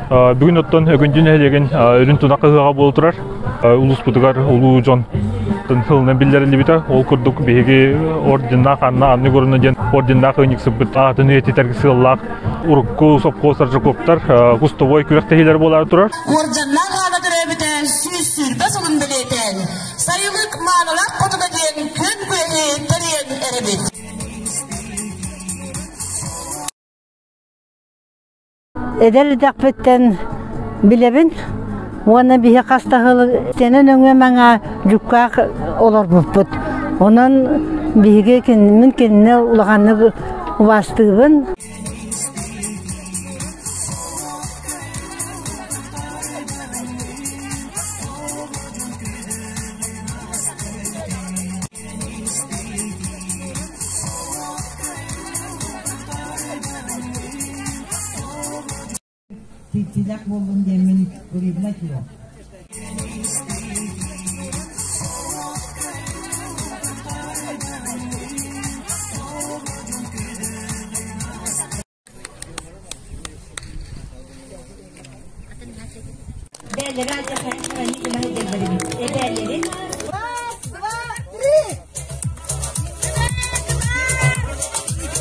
Бүгүн оттон Өгүндү нэһилиэгин үрүн тунах ыһыаҕа буола турар. Улууспутугар улуу дьон тылынан биллэриллибитэ. Ол курдук биһиги орденнаах Анна Анна Егоровна диэн орденнаах ыанньыксыппыт аатын үйэтитэр сыаллаах урукку сопхуос Аржаковтар кустовой күрэхтэһиилэр буолаары турар. Уордьаннаах аана төрөөбүтэ 120 сылын бэлиэтээн, Сайылык маанылаах хотуна диэн күөн күрэһи тэрийэн эрэбит. Эдэр эрдэхпиттэн билэбин уонна биһи хас да сыл сцена нөҥүө маҥаа дьуккаах олорбуппут. Онон биһиги мин кинини улаханнык убаастыыбын. Тиктилэх буоллун диэммин урибна киһи.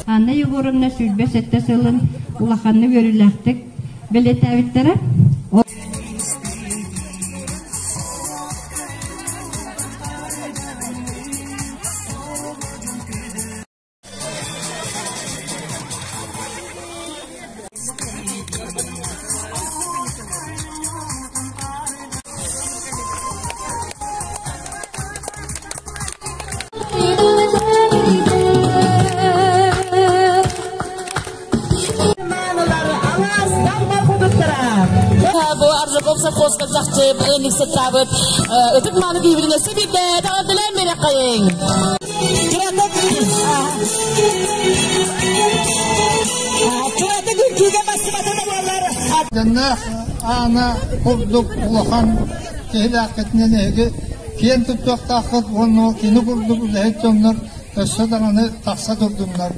Анна Егоровна 27 сылын улаханнык үөрүүлээхтик бэлиэтээбиттэрэ. Бу Аржаков совхозка чахчы ыанньыксыттаабыт ытык мааны киһибитин өссө биирдэ эҕэрдэлээн биэриэххэйиҥ. Дьонноох Аана курдук улахан киһилээххитинэн эһиги киэн туттуохтааххыт уонна кини курдук үлэһит дьоннор өссө даҕаны тахса турдуннар.